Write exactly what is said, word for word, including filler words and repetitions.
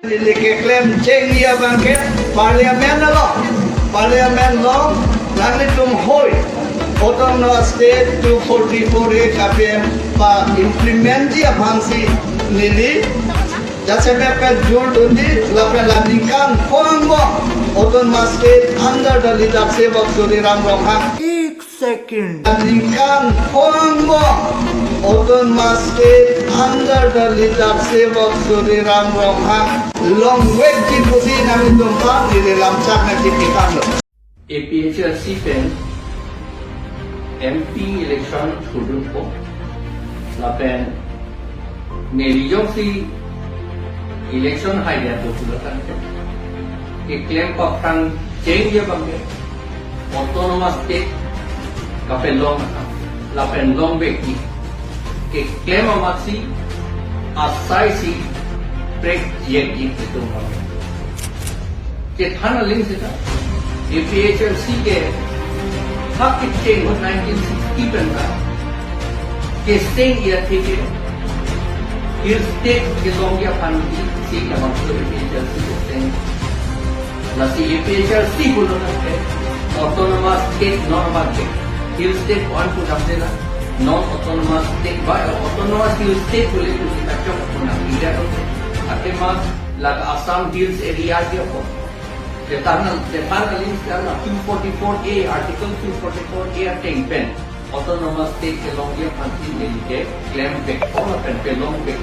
Neli keklem chengji abang ke Parliament along, Parliament along nanglitum hoi Autonomous State two forty-four A kapem pa-implement ji aphansi neli jasemet pen jurdunji lapen la ningkan phongo Autonomous State under the leadership of Tuliram Ronghang. Ek second. La ningkan phongo Autonomous State under the leadership of Tuliram Ronghang longvekji pusi nanglitum aphan neli lamchak nangkipitanglo. A P H L C pen M P election thurdunpo. Lapen neli jongsi election haidet do pulo tangte, keklem paprang chengji abang ke Autonomous State kapelong athak, lapen longvekji. Keklem amatsi asaisi prekjekji itum abang. Chethan aling seta, A P H L C ke ha kecheng ahut nineteen sixty pen ta kecheng ya theke Hill State kelongji aphansi labangso A P H L C kecheng. Lasi A P H L C pulo tangte Autonomous State non abang ke. Hill State ko-an pu damde la, non Autonomous State ba Autonomous Hill State pule pusi kachok pu nangpidetlo. Athema la Assam Hills Area ke ko. Chethan, chethan aling seta la two forty-four A, Article two forty-four A ateng pen Autonomous State kelongji aphansi neli keklem vek, lapen pelongvek.